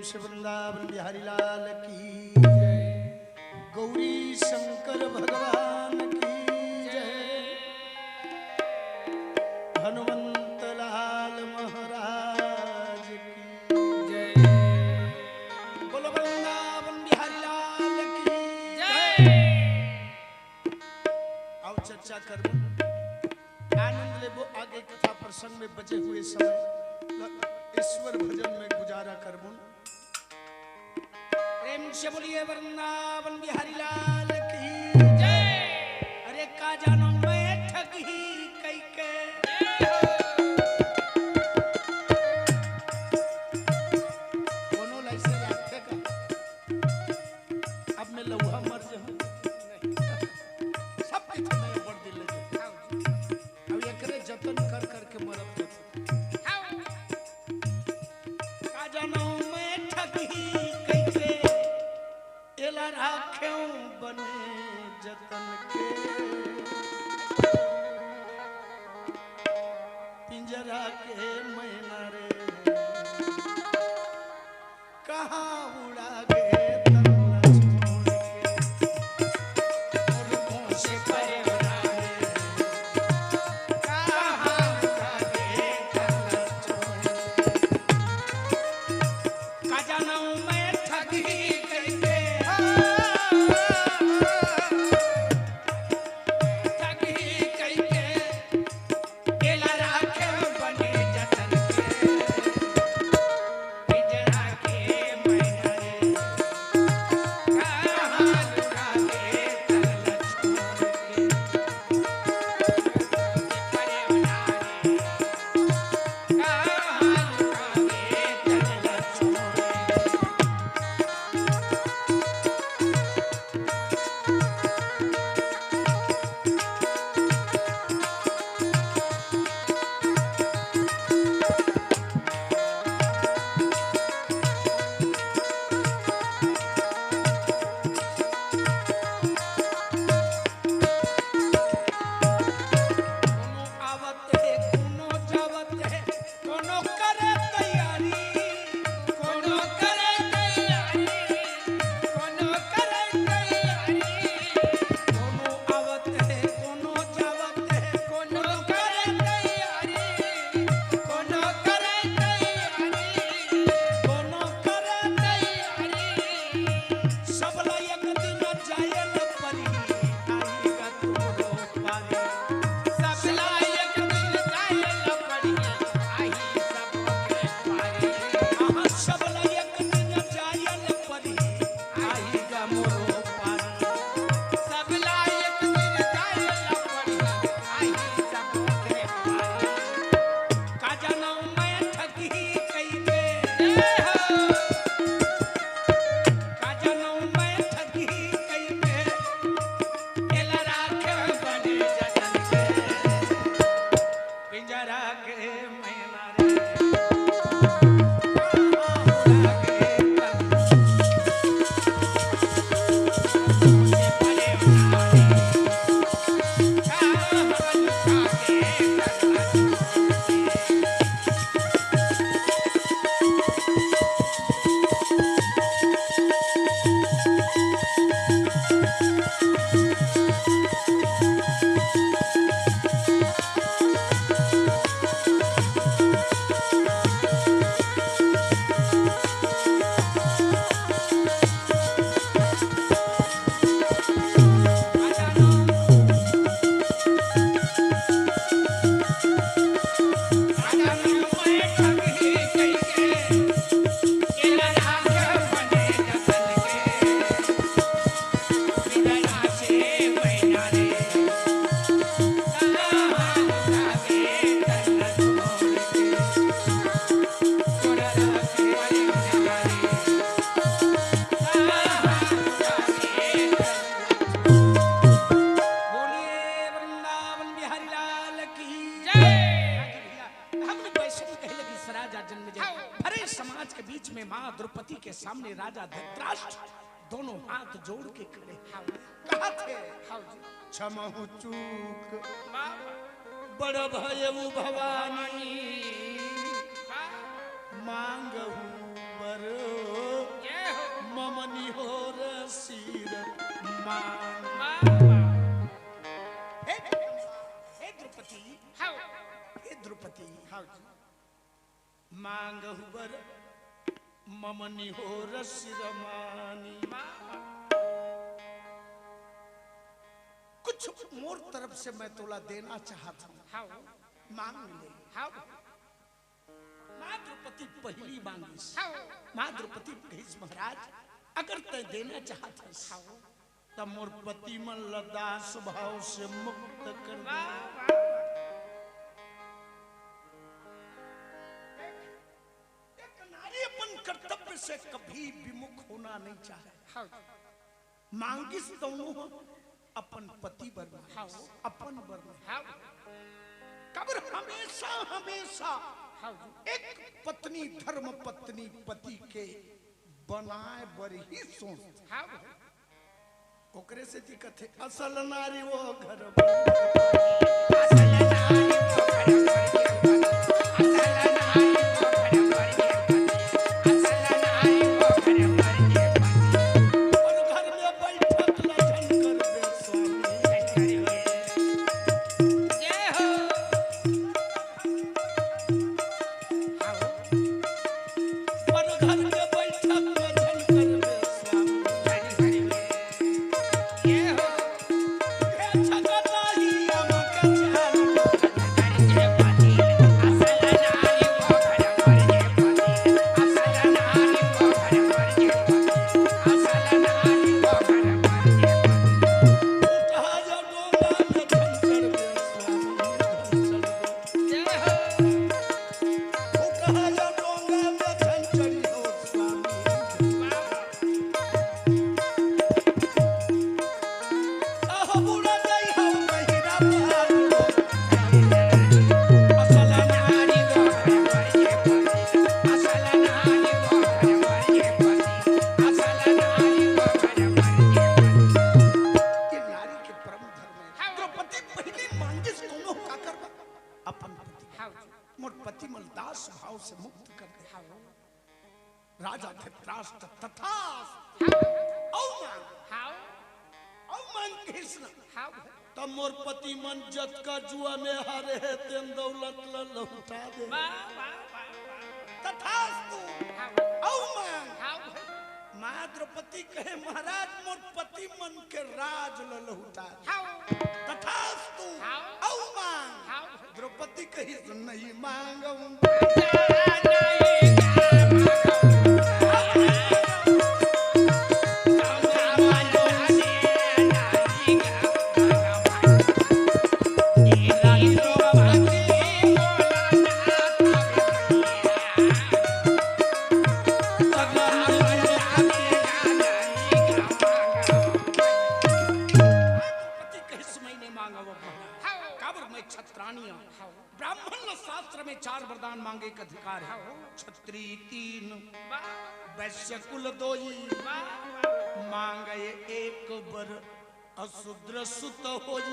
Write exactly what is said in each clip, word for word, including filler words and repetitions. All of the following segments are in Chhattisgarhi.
श्री वृंदावन बिहारी लाल की जय। गौरी शंकर भगवान की जय। हनुमंत लाल महाराज की जय। बोलो वृंदावन बिहारी लाल की जय। आओ चर्चा करबो, आनंद लेबो। आगे कथा प्रसंग में बचे हुए समय ल-, ईश्वर भजन में गुजारा करबो। प्रेम से बोलिए वृंदावन बिहारी लाल की जय। अरे का जानो मैं ठगही कई के। कोनो लाइसे लागथे का? अब मैं लौहा मर जाऊं। सब कुछ मैं ऊपर दिल ले जाऊं। अब एकरे जतन कर करके मरब जतन। का जानो मैं ठगही कइसे, एला राखेंव बने जतन के। पिंजरा के मैना रे, कहाँ उड़ा गे तन ला छोड़ के। मोर मुँह से परे उड़ा गे, कहाँ उड़ा गे तन ला छोड़ के। का जानव मैं ठगही कइके, ठगही कइके, एला राखे बने जतन के, पिंजरा के मैना रे, कहाँ लुका गे तन ला छोड़ के। कोनो आवत हे, कोनो जावत हे, कोनो करे तैयारी, कोनो करे तैयारी, कोनो करे तैयारी, कोनो आवत हे, कोनो जावत हे, कोनो करे तैयारी, कोनो करे तैयारी, कोनो करे तैयारी। सबला एक दिन जायल परी, आही गा तोरो पारी। सबला एक दिन जायल परी, आही सबके पारी। आहा, सबला एक दिन जायल परी, आही गा मोरो पारी। सबला एक दिन जायल परी, आही सबके पारी। का जानव मैं ठगही कइके, ए हो। का जानव मैं ठगही कइके, एला राखे बने जतन के। पिंजरा के मैना रे, बोलिए वृंदावन बिहारी लाल की जय। हम वैष्णव कहे लगी, राजा जन्मेजय। हाँ। भरे समाज के बीच में माँ द्रौपदी के सामने राजा धृतराष्ट्र दोनों हाथ जोड़ के खड़े। हाँ। कहा थे, हाँ जी। क्षमहु चूक वाह, वाह। बड़ भयउ भवानी, वाह। मांगहु बर मम निहोर सिर मान। वाह, वाह। हे, हे द्रौपदी, हाउ, हे द्रौपदी, हाउ जी। मांगहु बर मम निहोर सिर मानी। वाह, वाह। कुछ मोर तरफ से मैं तोला देना चाहत हूँ, हाउ, मांग ले। हाउ, माँ द्रौपदी पहली मांगिस। हाउ। माँ द्रौपदी कहिस, महाराज, अगर तय देना चाहत हस, हाउ। त मोर पति मन ल दास भाव से मुक्त कर दे। वाह, वाह, वाह। एक नारी अपन कर्तव्य से कभी विमुख होना नहीं चाहे। हाउ, मांगिस तौनो ह अपन पति बर मांगिस, हाउ। अपन बर नहीं। हाउ, काबर हमेशा, हमेशा हाउ जी। एक पत्नी, धर्म पत्नी पति के बनाए बर ही सोचथे। हाउ। ओकरे सेती कथे, असल नारी वो घर और घर में बैठक लजन करबे स्वामी। जय हो। पर घर में बैठक लजन करबे स्वामी। जय हो। हे छगनाही अमक चारू। उठाय डोंगा में झंझर बे स्वामी, झंझर बे। उठाय डोंगा में झंझर हो स्वामी। ये नारी के परम धर्म है। द्रौपदी पहली मांगिस कोनो का करबा? अपन पति। हाउ। मोर पति मन दास भाव से मुक्त कर दे। राजा धृतराष्ट्र तथास्तु। अउ मांग, हाउ। अउ मांग कृष्ण। हाउ। त मोर पति मन जतका जुआ में हारे हे, तेन दौलत ल लहुटा दे। वाह, वाह, वाह, वाह। तथास्तु। हाउ। अउ मांग। हाउ। माँ द्रौपदी कहे, महाराज, मोर पति मन के राज ल लहुटा दे। हाउ। तथास्तु। हाउ। अउ मांग। हाउ। द्रौपदी कहिस, नहीं मांगहूं। द्रौपदी कहिस, मैं नहीं मांगहूं। काबर, मैं क्षत्राणी हूं। ब्राह्मण ल शास्त्र में चार वरदान मांगे के अधिकार है। क्षत्री तीन, वैश्य कुल दोई, मांगे एक बर अशूद्र सुत होई।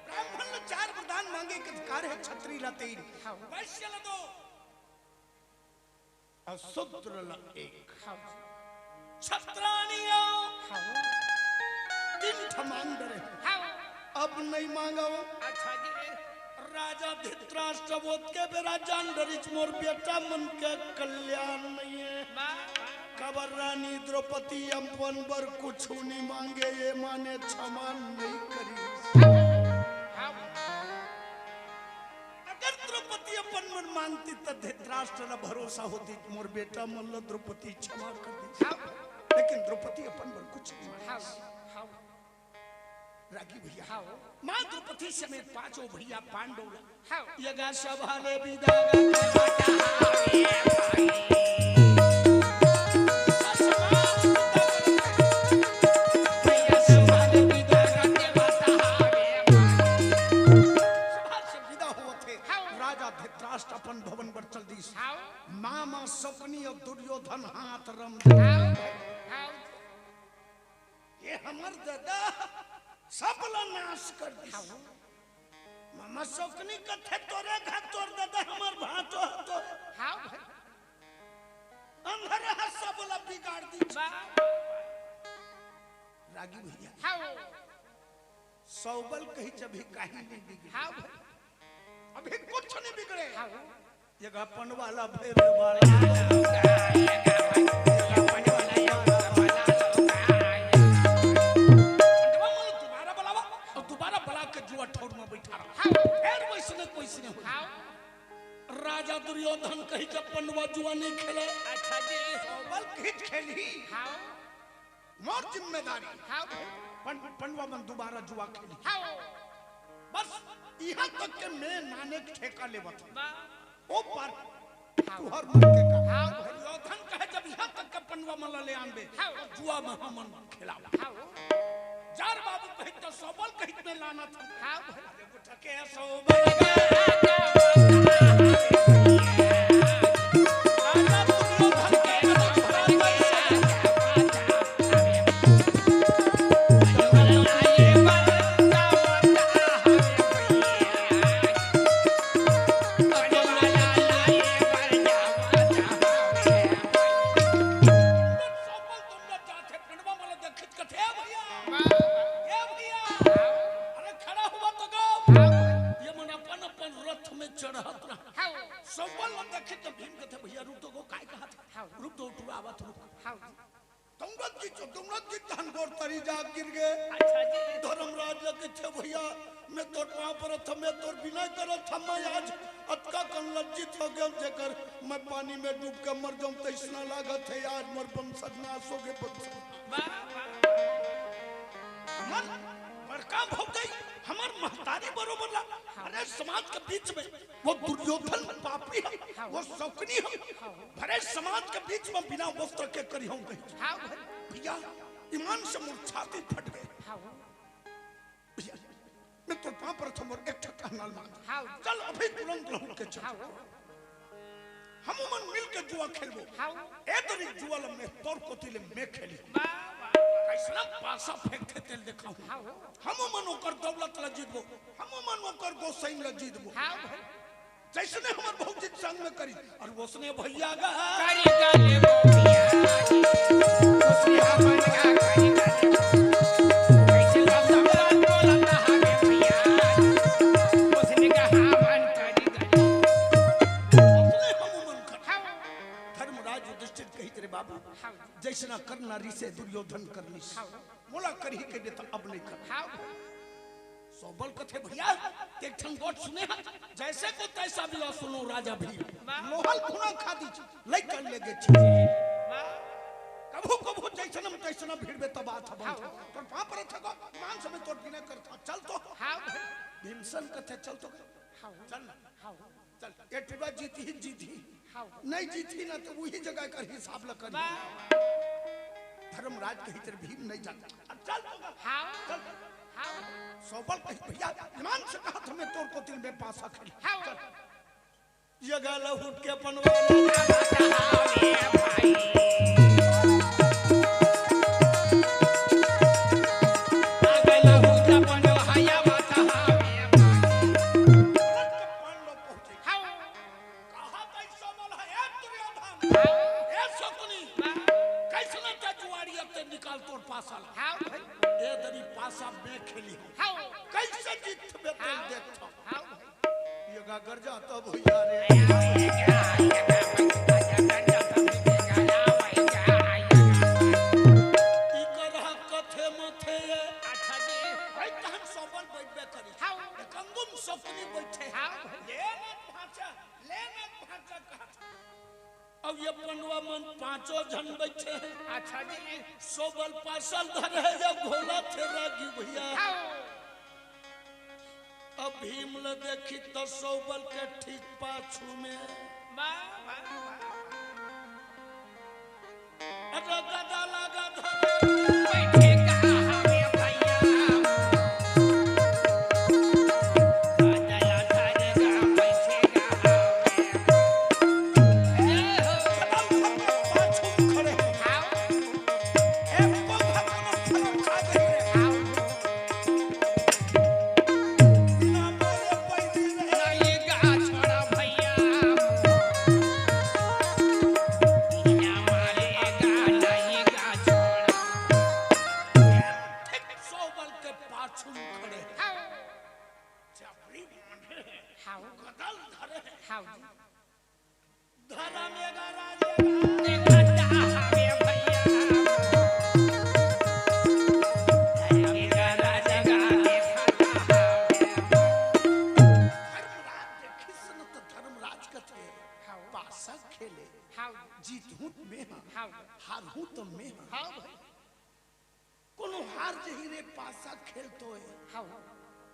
ब्राह्मण ल चार वरदान मांगे के अधिकार है, क्षत्री ल तीन, वैश्य ल दो, अशूद्र ल एक। क्षत्राणिया तीन ठमान डरे। अब नहीं मांगव। अच्छा जी। राजा धृतराष्ट्र बोध के बेरा जान डरिच, मोर बेटा मन के कल्याण नहीं है। काबर रानी द्रौपदी अपन बर कुछ नहीं मांगे, ये माने क्षमा नहीं करी। अगर द्रौपदी अपन मन मांगती त धृतराष्ट्र ल भरोसा होती, मोर बेटा मन ल द्रौपदी क्षमा कर दी। लेकिन द्रौपदी अपन बर कुछ नहीं मांगे। रागी भैया, माँ द्रौपदी समेत पांचों भैया पांडव ल यगा सभा ले विदा सभा से विदा होवत हे। राजा धृतराष्ट्र अपन भवन बर चल दिस। मामा शकुनी अउ दुर्योधन हाथ रम दे। ये हमर ददा सब ल नाश कर दिस। मामा शकुनी कथे, तोरे घर तोर ददा हमर भांटो ह तो। अंधरे ह सब ला बिगाड़ दी। वाह। रागी भैया, हाँ। सौबल कही जब भी कहीं नहीं बिगड़े। हाँ भाई। अभी कुछ नहीं बिगड़े। हाँ। ये का पनवाला भैर बाड़ा। पनवा वाला दोबारा बुलावा और दोबारा बुला के जुआ ठौर में बैठा रहा। हाँ। फिर वैसने कोई नहीं हो। हाँ। राजा दुर्योधन कही जब पनवा जुआ नहीं खेले। अच्छा जी। सौबल कही खेली। हाँ। मोर जिम्मेदारी। हाँ। पन-, पनवा मन दोबारा जुआ खेली। हाँ। बस यहाँ तक के मैं नाने के ठेका लेवत हूँ। वाह। ओ पार हाँ। तुहर मन के का। हाँ। दुर्योधन कहे जब यहाँ तक के पनवा मन ला ले आनबे, हाँ। तो जुआ में हमन खेलाओ। हाँ। जार बाबू कहित तो सौबल कहित में लानत हूँ। हाँ। सौबल तुम लोग जाते पिंडवा वाला देखित कथे, "ए भैया, ए भैया, अरे खड़ा हुआ तो गो।" ये मन अपन अपन रथ में चढ़त रहा। सौबल लोग देखित तो भीम कथे, "भैया रुक तो गो, काय कहत है? रुक तो, टुरा आवत रुक।" तुमरत की चो, तुमरत की धन गोर तरी जा गिर गए। अच्छा जी। धर्मराज लगे थे, "भैया, मैं तोर पाँव परत हूँ, मैं तोर बिनय करत हूँ, मैं आज अतका कन लज्जित हो गया, जेकर मैं पानी में डूब के मर जाऊं, तैसना लागत है, आज मोर वंशज नाश हो गए, वंशज।" वाह, वाह। हमर बड़का भौजाई, हमर महतारी बरोबर ला, अरे समाज के बीच में वो दुर्योधन पापी है, वो शकुनी है, भरे समाज के बीच में बिना वस्त्र के करी हूँ कहीं। हाँ भाई। भैया, ईमान से मोर छाती फट गए। हाँ। भैया, मैं तोर पाँव परत हूँ, मोर एक ठक कहना ल मान। हाँ। चल, अभी तुरंत लहुट के चल। हाँ। हमू मन मिल के जुआ खेलबो। हाँ। ए तरी जुआ ल मैं तोर कोती ले मैं खेली। वाह, वाह, वाह। कैसना पासा फेंकथे तेल देखाऊं। हाँ। हमू मन ओकर दौलत ल जीतबो, हमू मन ओकर गोसाइन ल जीतबो। हाँ भाई। जैसने हमर भौजी के संग में करी, और वैसने भैया गा। करी गा ले वो भैया, वैसने हमन का करी गा ले। कैसे लफड़ा बोलत हवे भैया, वैसने का हमन करी गा ले। वैसने हमू मन कर। हाँ। धर्मराज युधिष्ठिर कहित रे बाबू, हाँ। जैसना करना रिसे दुर्योधन करनिस। हाँ। मोला करही के देता अब नहीं कर। हाँ। सौबल कथे, "भैया, एक ठन गोठ सुने हस, जैसे को तैसा भी हो, सुनो राजा भीम। वाह। लोहा ल घुना खा दीजिए, लइका लेगे छी।" वाह। कभू कभू जैसनम तैसना भिड़बे तब बात हबो। हाँ। तोर पाँव परत हगो, मान समय तोर बिना करता, चल तो। हाँ। भीमसेन कथे, "चल तो।" हाँ। चल ना। हाँ। चल, ए टूरा जीतही, जीतही। हाँ। नहीं जीतही ना, तो वही जगह कर हिसाब ल करी। वाह। धर्मराज कही, "तेरे भीम नहीं जाता।" अब चल तो। हाँ। चल। हाँ। सौबल कही, "भैया, ईमान से कहा था मैं तोर कोती ले मैं पासा खेली।" हाँ। चल। ये गाला उठ के पनवा। पांडव पहुंचे। हाँ। कहा कैसा बोला, "ए दुर्योधन, ए शकुनी, कैसना ते जुआड़ी अब ते निकाल तोर पासा ला।" हाँ भाई। ए दरी पासा मैं खेली हूँ। हाँ। कैसे जीत में तेल हाँ। देखता हूँ। हाँ भाई। ये गा गरजा तब भैया रे। ई करहा कथे मथे ये। अच्छा जी। भाई तहन सौबल बैठबे करी। हाँ। एक अंगुम शकुनी बैठे। हाँ। ले मत भांचा, ले मत भांचा कहत। अब ये पनवा मन पांचों झन बैठे हैं। अच्छा जी। सौबल पासा ल धरे हैं, ये घोला थे रागी भैया। हाँ। अब भीम ल देखी तो सौबल के ठीक पाछू में। वाह, वाह, वाह। अरे गदा लगा धरे। बैठे कहाँ हवे भैया? गदा लगा धरे, बैठे कहाँ हवे? ए हो। पाछू में खड़े हैं। हाँ। एको भगवान खड़ा खा दे। हाँ। बिना बोले पैदी रहे। नहीं गा छोड़ा भैया। कदल धरे हे। हाँ जी। धरम एगा राज एगा। एगा हवे भैया। धरम एगा राज एगा। धर्मराज देखिस न त धर्मराज कथे, हाँ। पासा खेले, हाँ। जीतहूँ त मैं हा, हाँ। हारहूँ त मैं हा। हाँ भाई। कोनो हार जही रे पासा खेलत हे। हाँ।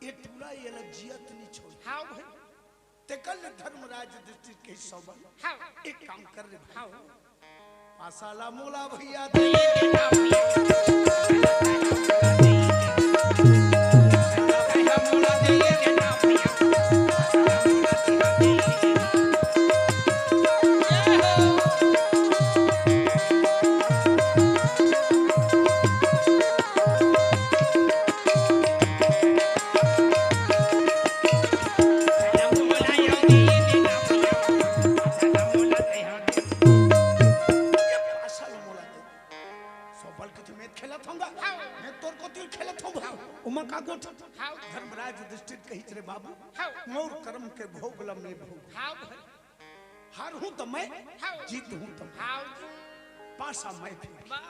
ए टूरा एला जियत नी छोड़। हाँ भाई। तेकर ले धर्मराज युधिष्ठिर के सौबल। हाँ। एक काम कर रे भाई। हाँ। पासा ला मोला भैया दे। ये पासा ल मोला दे। सौबल के तो मैं खेलत होंगा। हाँ। मैं तोर कोती खेलत होंगा। हाँ। ओमा का गोठ? हाँ। धर्मराज युधिष्ठिर कहिस रे बाबू, हाँ। मोर करम के भोग ल मैं भोग। हाँ भाई। हारहूँ त मैं, हाँ। जीतहूँ त मैं। हाँ जी। पासा मैं फेंक। वाह।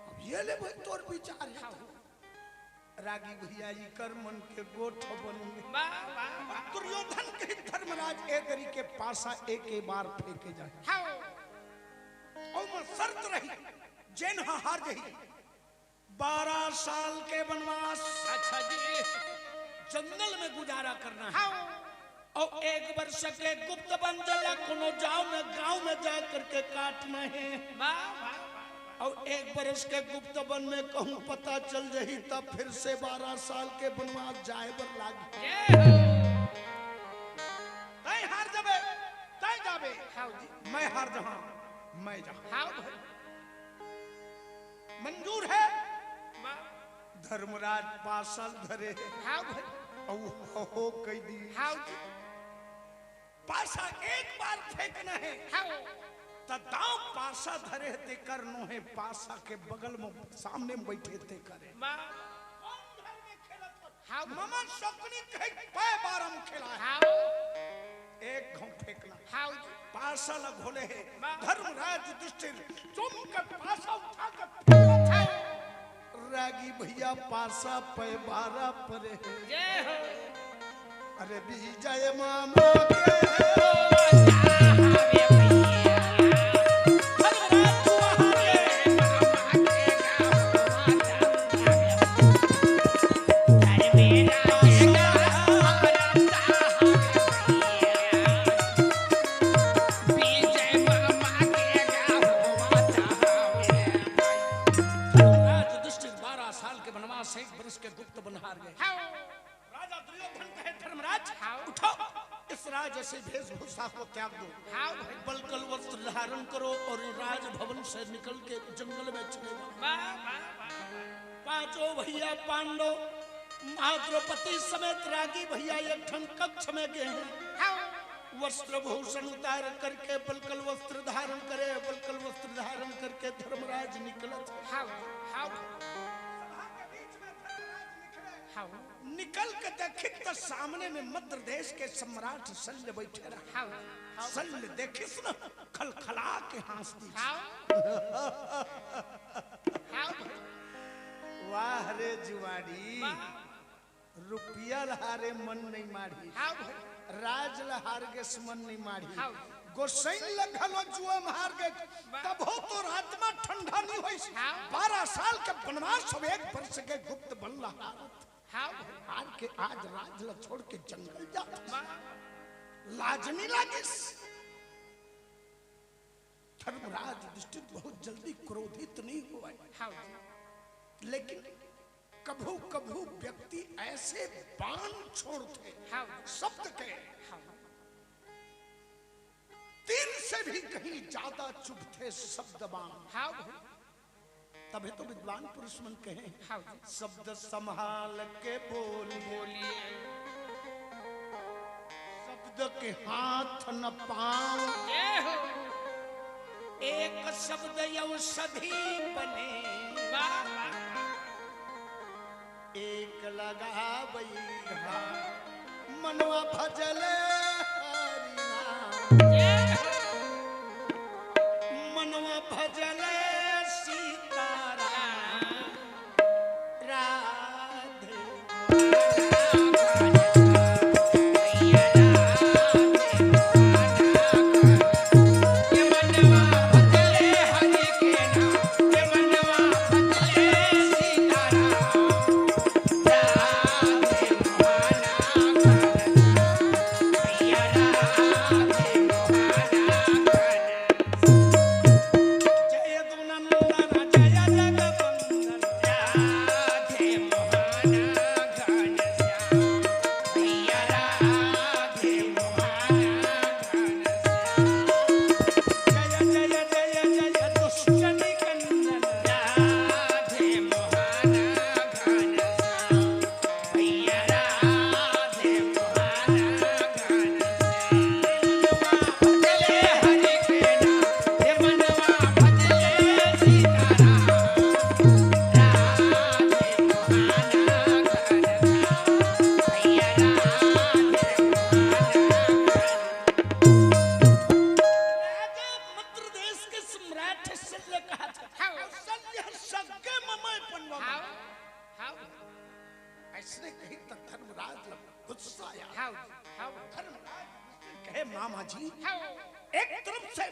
अब ये ले भाई तोर विचार हे। हाँ। रागी भैया इकर मन के गोठ बन गे। वाह, वाह, वाह। दुर्योधन कहिस धर्मराज ए दरी के पासा एक, एक बार फेंके जाए। हाँ। अउ ओमा शर्त रही, जेन हा हार जही, बारह साल के वनवास। अच्छा जी। जंगल में गुजारा करना हे। हाँ। अउ एक वर्ष के गुप्त वन, जेला कोनो जांव में, गांव में जा करके काटना हे। वाह, वाह, वाह, वाह। अउ एक वर्ष के गुप्त वन में कहूँ पता चल जही, त फिर से बारह साल के वनवास जाए बर लागही। जय हो। तैं हार जाबे, तैं जाबे। हाँ जी। मैं हार जहूँ, मैं जहूँ। हाँ भाई। मंजूर हे? वाह। धर्मराज पासा ल धरे हे। हाँ भाई। अउ हो, हो कहि दिस। हाँ जी। पासा एक बार फेंकना हे। हाँ। त दांव पासा धरे हे तेकर नोहे, पासा के बगल में सामने में बइठे हे तेकर हे। वाह। हाँ। ममा शकुनी कहे पै बार हम खेलाए। हाँ। एक घांव फेंकना। हाँ जी। पासा ल घोले हे। वाह। धर्मराज युधिष्ठिर चुम के पासा उठा के फेंकत हे। हाँ। रागी भैया पासा पै बार परे हे। जय हो। अरे विजय मामा के। धर्मराज युधिष्ठिर बारह साल के वनवास, एक बरस के गुप्त वन हार गे। हाँ। राजा दुर्योधन कहे, धर्मराज, हाँ। उठो, इस राजसी वेशभूषा को त्याग दो। हाँ भाई। बलकल वस्त्र धारण करो और राजभवन से निकल के जंगल में चले जाओ। वाह, वाह, वाह, वाह। पांचों भैया पांडव, माँ द्रौपदी समेत रागी भैया एक ठन कक्ष में गे हे। हाँ। वस्त्र भूषण उतार करके बलकल वस्त्र धारण करे, बलकल वस्त्र धारण करके धर्मराज निकलत हे। हाँ, हाँ। सभा के बीच में धर्मराज निकले। हाँ। निकल के देखिस त सामने में मद्र देश के सम्राट शल्य बइठे रहे। हाँ, हाँ। शल्य देखिस न, खलखला के हाँस दिस। हाँ। हाँ। वाह रे जुआड़ी। वाह। रुपया ल हारे मन नइ माढ़िस। हाँ भाई। राज ल हार गेस मन नइ माढ़िस। हाँ। गोसइन ल घलो जुआ म हार गेस, वाह। तभो तोर आत्मा ठंडा नइ होइस। हाँ। बारह साल के बनवास अउ एक बरस के गुप्त वन ल हारत। हाँ भाई। हार के आज राज ल छोड़ के जंगल जात। वाह। लाज नइ लागिस। धर्मराज युधिष्ठिर बहुत जल्दी क्रोधित नइ होवय। हाँ भाई। लेकिन कभू-कभू व्यक्ति ऐसे बाण छोड़थे, हाँ। शब्द के, हाँ। तीर से भी कहीं ज्यादा चुभथे शब्द बाण। हाँ भाई। तभे तो विद्वान पुरुष मन कहे, हाँ भाई। शब्द संभाल के बोलिए। बोलिए। शब्द के हाथ न पाँव। जय हो। एक शब्द औषधि बने। वाह, वाह, वाह। एक लगावै घाव। मनवा भजले हरि नाम, मनवा भजले सीताराम। राधे। जय गुणनंदन जय जगवंदन राधे मोहन घनश्याम। भैया राधे मोहन घनश्याम। जय जय जय जय दुष्ट निकंदन राधे मोहन घनश्याम। भैया राधे मोहन घनश्याम। मनवा भजले हरि के नाम, हे मनवा भजले सीताराम। राधे मोहन घनश्याम, भैया राधे मोहन घनश्याम। राजा मद्र देश के सम्राट शल्य कहा था। हाँ। शल्य सगे ममय पनवा। हाँ। हाँ। अइसने कही त धर्मराज ल गुस्सा आया। हाँ, हाँ। धर्मराज कहे, "मामा जी, हाँ। एक तरफ से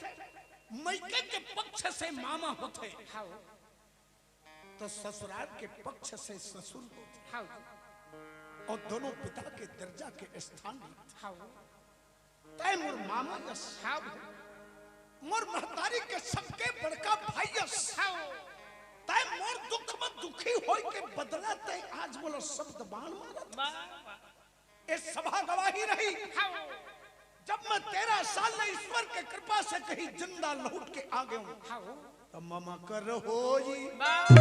मइके के पक्ष से मामा होथे, हाँ। तो ससुराल के पक्ष से ससुर होथे। हाँ। अउ दोनों पिता के दर्जा के स्थान होथे।" हाँ। तैं मोर मामा यस। हाँ। मोर महतारी के सबके बड़का भाई यस। हाँ। तैं मोर दुख म दुखी होय के बदला तैं आज मोला शब्द बाण मारत। वाह, वाह। ए सभा गवाही रही। हाँ। जब मैं तेरह साल ले ईश्वर के कृपा से कहीं जिंदा लौट के आ गया हूँ। हाँ। त मम कर होई। वाह, वाह।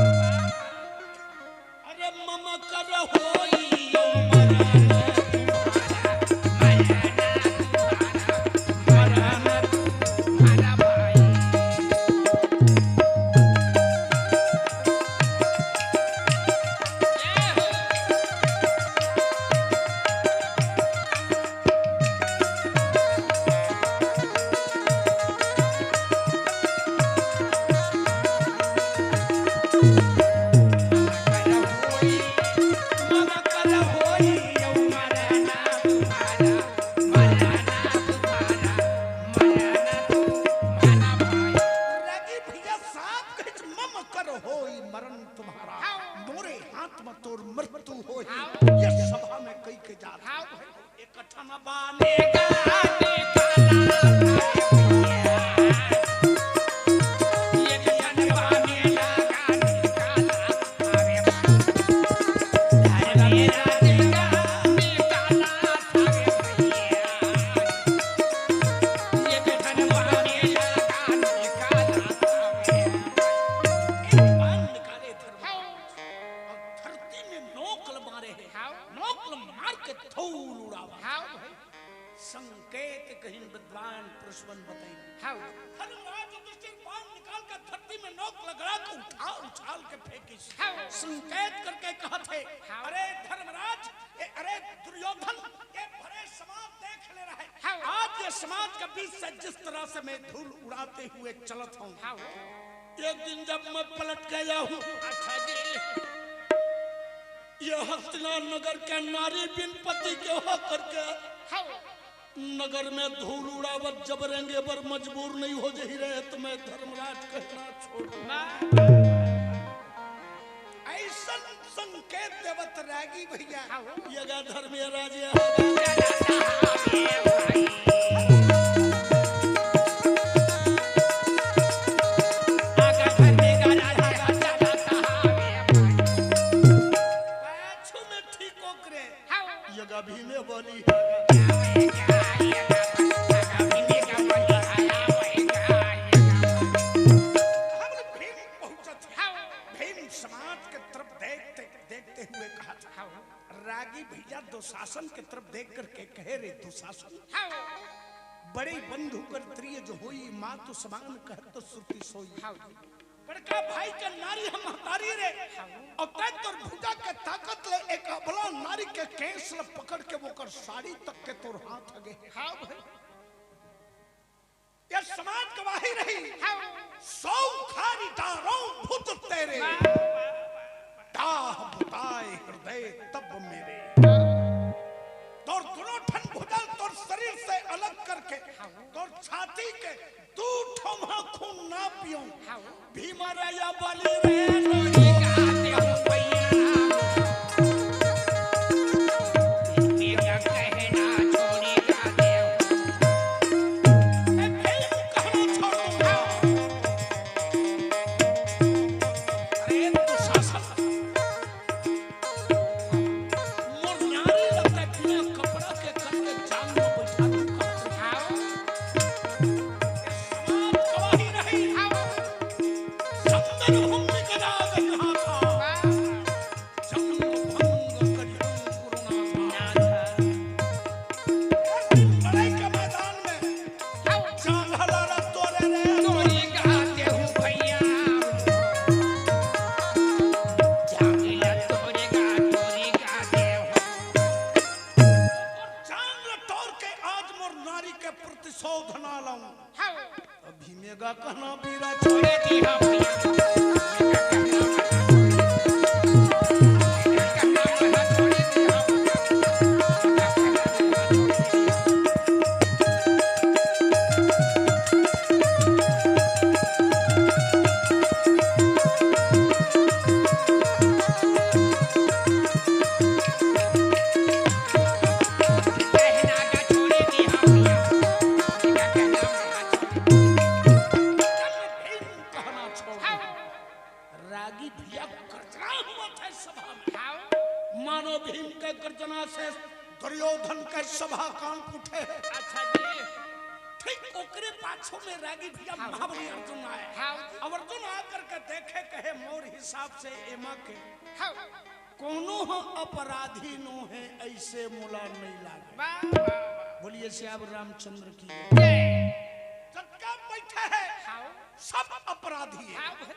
अरे मम कर होई यो मरण तुम्हारा, मरण तुम्हारा, मरण तुम्हारा भाई। रागी भैया साहब कहिस, "मम कर होई मरण तुम्हारा, हाँ। मोरे हाथ म तोर मृत्यु होई।" हाँ। ये सभा में कहि के जात हाँ। एक ठन बाने गाने काला, एक ठन बाने लगा निकाला। धरती में नोक ल मारे हे। हाँ। नोक ल मार के धूल उड़ावा। हाँ भाई। संकेत कहिन विद्वान पुरुष मन बताइन। हाँ। धर्मराज युधिष्ठिर बाण निकाल के धरती में नोक ल गड़ा के उठा उछाल के फेंकिस। हाँ। संकेत करके कहत हे, हाँ। अरे धर्मराज, ए, अरे दुर्योधन, ये भरे समाज देख ले रहे। हाँ। आज ये समाज के बीच से जिस तरह से मैं धूल उड़ाते हुए चलत हूँ, हाँ। एक दिन जब मैं पलट गया हूँ, अच्छा जी। ये हस्तिना नगर के नारी बिन पति के हो करके हाँ। नगर में धूल उड़ावत जब रेंगे बर मजबूर नहीं हो जही रहे, त मैं धर्मराज कहना छोड़ दूं। अइसन संकेत देवत रागी भैया, हाँ। ये गा धर्मे राजे। पाछू में ठीक ओकरे। हाँ। ये गा भीमे बोली। हम भीम पहुंचत हे। हाँ। भीम समाज के तरफ देखते, देखते हुए कहा था। हाँ। रागी भैया दुशासन के तरफ देख करके कहे, रे दुशासन, हाँ। बड़े बंधु कर प्रिय जो होई, मातु समान कहत श्रुति सोई। हाँ। बड़का भाई के नारी हम महतारी रे। अउ तैं तोर भुजा के ताकत ले एक अबला नारी के केस ल पकड़ के ओकर साड़ी तक के तोर हाथ हगे। हाँ भाई। ये समाज गवाही रही। हाँ। सौ खारी डारों भूत तेरे, वाह, वाह, वाह, वाह। डाह बताए हृदय तब मेरे। तोर दोनों ठन भुजा तोर शरीर से अलग करके, हाँ। तोर छाती के दू ठोमा खून ना पियो। हाँ। भीमा रे या बली रे। छोड़ी का देहूं भैया। तेरा कहना छोड़ी का देहूं। ए, भीम कहना छोड़ दूंगा। अरे दुशासन, मोर नारी लगता है बिना कपड़ा के करके जांग में बैठा दूंगा। हाँ। ये समाज गवाही रही। हाँ। संगन भूमि गदा गई हाथा। वाह। जंग भंग करिहूं गुरुनाथा। एक दिन लड़ाई के मैदान में जांघला रे तोरे रे। तोरी का देहूं भैया। जांघला तोरे का, तोरी का देहूं। जांघला तोर के आज मोर नारी के प्रतिशोध ना लाऊं। हाँ। अभी मेगा कहना बीरा छोड़े दी हम। कहना छोड़। हाँ। रागी भैया गर्जना हुआ था सभा में। हाँ। मानो भीम के गर्जना से दुर्योधन के सभा कांप उठे। अच्छा जी। ठीक ओकरे पाछू में रागी भैया, हाँ। महाबली अर्जुन आए। हाँ। अब अर्जुन आकर के देखे, कहे, "मोर हिसाब से एमा के हाँ। कोनो ह अपराधी नो हे, ऐसे मोला नहीं लागे।" वाह, वाह, वाह। बोलिए सियावर रामचंद्र की। जय। जतका बैठे हे, हाँ। सब अपराधी हे। हाँ भाई।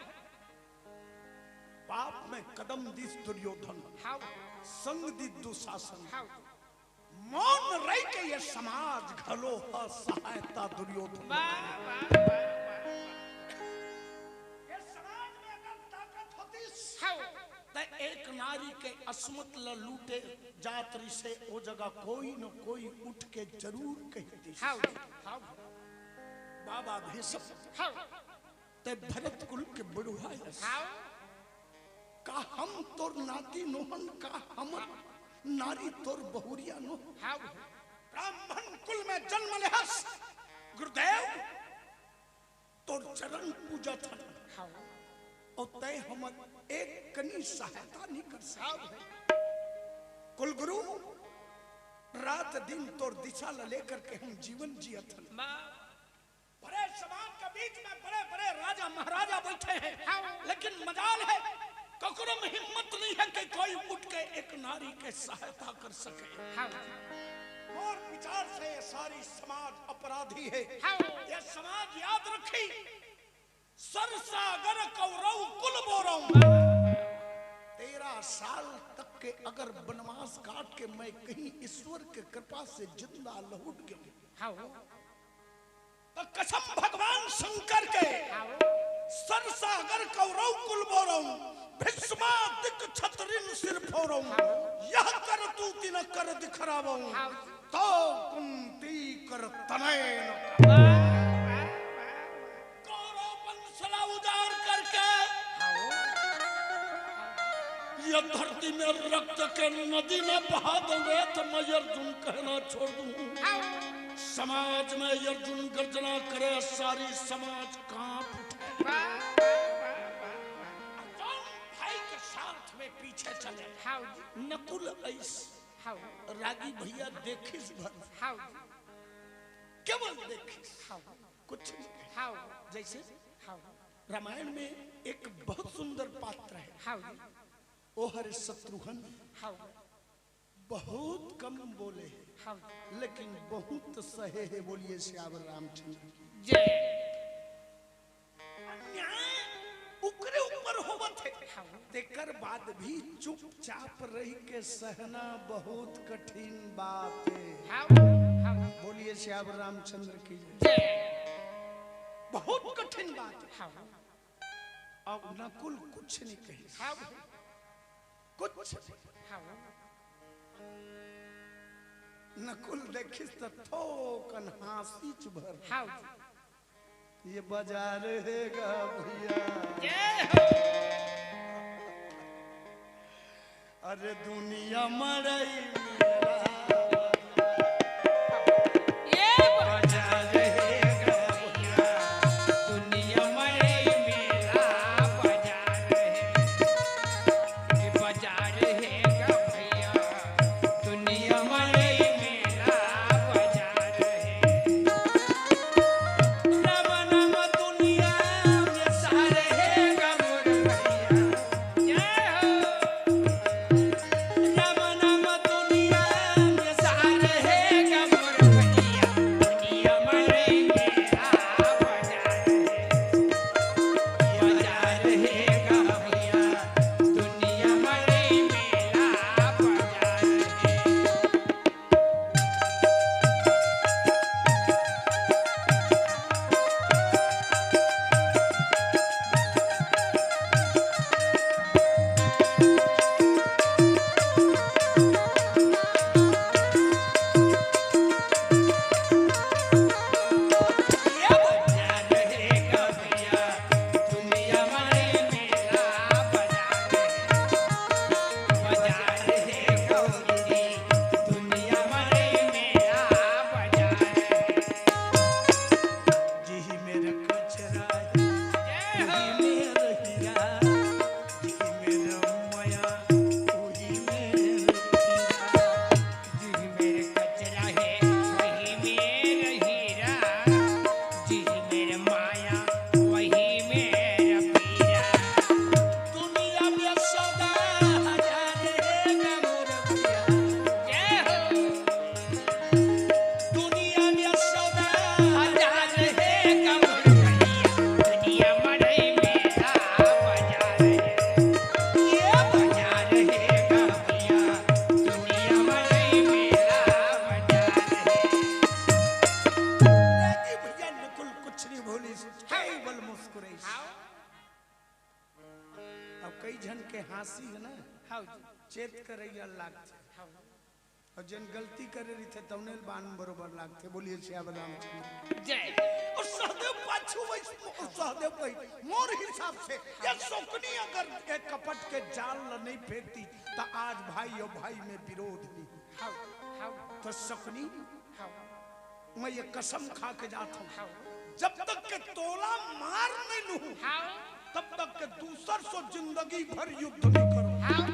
पाप में कदम दिस दुर्योधन, हाँ। संग दिस दुशासन। हाँ। मौन रह के ये समाज घलो ह सहायता दुर्योधन। वाह, वाह, वाह, वाह, वाह। ये समाज में अगर ताकत होतिस, हाँ। त एक नारी के असमत ल लूटे जात रिसे, ओ जगह कोई न कोई उठ के जरूर कहितिस। हाँ, हाँ। बाबा भीष्म, हाँ। तैं भरत कुल के बड़ुहा हस। हाँ। का हम तोर नाती नोहन, का हमर नारी तोर बहुरिया नो? हाँ। ब्राह्मण कुल में जन्म लेहस गुरुदेव, तोर चरण पूजत हन। हाँ। अउ तैं हमर एक कनी सहायता नहीं कर सकत। हाँ। कुलगुरु, रात दिन तोर दिशा ल लेकर के हम जीवन जियत हन। माँ। बड़े समाज के बीच में बड़े-बड़े राजा महाराजा बैठे हैं, हाँ। लेकिन मजाल है, ककरो में हिम्मत नहीं है कि कोई उठ के एक नारी के सहायता कर सके। हाँ। मोर विचार से ये सारी समाज अपराधी है। हाँ। ये समाज याद रखी, सरसागर कौरव कुल बोरव। तेरह साल तक के अगर वनवास काट के मैं कहीं ईश्वर के कृपा से जिंदा लहुट गया, हाँ। त कसम भगवान शंकर के, सरसागर कौरव कुल बोरव, भीष्मादिक छतरिन सिर फोरव, यह कर तू तिन कर दिखरावव, तो कुंती कर तनय न। कौरव वंश ला उजाड़ करके ये धरती में रक्त के नदी न बहा दूंगे तो मैं अर्जुन कहना छोड़ दूं। समाज में अर्जुन गर्जना करे, सारी समाज कांप उठे। अर्जुन भाई के साथ में पीछे चले। हाँ जी। नकुल ऐस, हाँ। रागी भैया देखिस भर। हाँ जी। केवल देखिस। हाँ। कुछ नहीं। हाँ। जैसे हाँ। रामायण में एक बहुत सुंदर पात्र है। हाँ जी। ओ हरे शत्रुघ्न। हाँ। बहुत कम बोले हैं, हाँ। लेकिन बहुत सहे है। बोलिए सियावर रामचंद्र की जय। अन्याय बाद भी चुपचाप रह के सहना बहुत कठिन बात है। हाँ, हाँ, बोलिए श्याम रामचंद्र की जय। जय। बहुत कठिन बात है। हाँ, अब नकुल कुछ नहीं कही, हाँ, कुछ। हाँ, नकुल देखिस त थोकन हाँसी चुभर। हाँ, ये बाजार है गा भैया। जय हो। अरे दुनिया मड़ई मेला ये बाजार है गा भैया, दुनिया मड़ई मेला बाजार है, ये बाजार है गा भैया, दुनिया मड़ई मेला बाजार है। राम नाम दुनिया में सार है गा मोर भैया। जय हो। राम नाम दुनिया में सार है गा मोर भैया। दुनिया मड़ई मेला बाजार है। बाजार है गा भैया। दुनिया मड़ई मेला बाजार है। जी मेरा कचरा है, जी मेरा हीरा, जी मेरा माया, वही मेरा हीरा। जी मेरे कचरा है, वही मेरा हीरा। जी मेरे माया, वही मेरा पीरा। दुनिया में सौदा हजार है गा मोर भैया। जय हो। दुनिया में सौदा हजार है गा मोर भैया। दुनिया मड़ई मेला बाजार है। ये बाजार है गा भैया। दुनिया मड़ई मेला बाजार है। जी भैया नकुल कुछ नहीं बोलिस, केवल मुस्कुराइस। हाँ, अब कई झन के हाँसी है ना, हाँ जी, चेत करैया लागथे। हाँ। और जन गलती करे रहिथे तौने ल बान बरोबर लागथे। बोलिए श्याम रामचंद्र। जय। और सहदेव पाछू वही, सहदेव कही, मोर हिसाब से ये शकुनी अगर ये कपट के जाल ल नहीं फेंकती त आज भाई और भाई में विरोध नहीं। हाँ, हाँ, तो शकुनी हाँ, मैं ये कसम खा के जात हूँ, हाँ। जब तक के तोला मार नहीं लूँ हाँ, तब तक के दूसर सो जिंदगी भर युद्ध नहीं करूँ। हाँ।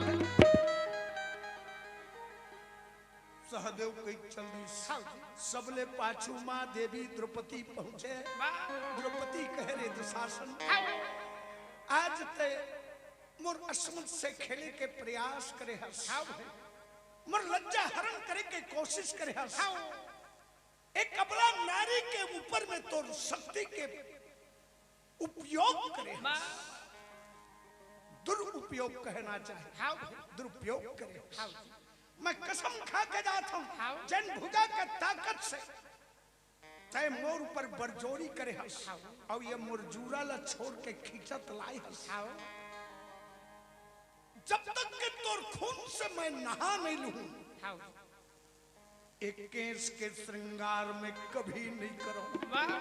सहदेव कही चल दिस। हाँ जी। सबले पाछू माँ देवी द्रौपदी पहुँचे। वाह। द्रौपदी कहे रे दुशासन, हाँ। आज ते मोर असमत से खेले के प्रयास करे हस, हाँ भाई। मोर लज्जा हरण करे के कोशिश करे हस। हाँ। एक अबला नारी के ऊपर में तोर शक्ति के उपयोग करे हस। वाह। दुरुपयोग कहना चाहिए, हाँ भाई। दुरुपयोग करे हस। हाँ। मैं कसम खा के जात हूँ, हाँ। जन भुजा के ताकत से तय मोर ऊपर बरजोरी करे हस, हाँ। और ये मोर जूरा ला छोड़ के खींचत लाए हस। हाँ। जब तक के तोर खून से मैं नहा नहीं लूँ, हाँ। एक केस के श्रृंगार में कभी नहीं करूँ। वाह।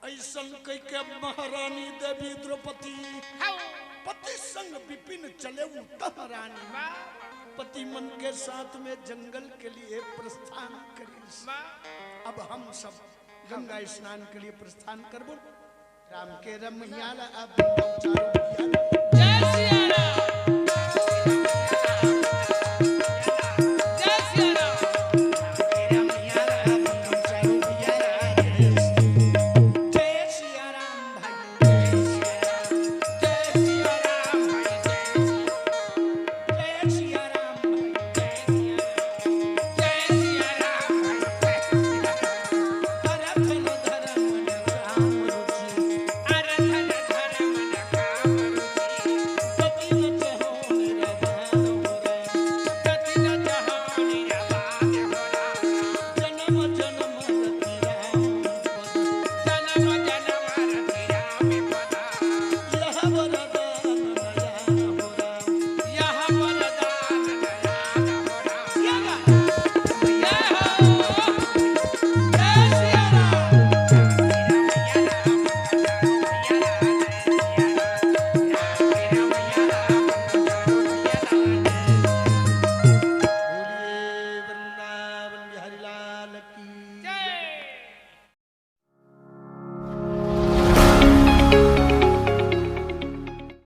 ऐसन कह के महारानी देवी द्रौपदी हाँ। पति संग विपिन चले तह रानी। वाह। पति मन के साथ में जंगल के लिए प्रस्थान करिस। वाह। अब हम सब गंगा स्नान के लिए प्रस्थान करबो। राम के रमैया ला अब हम चारों भैया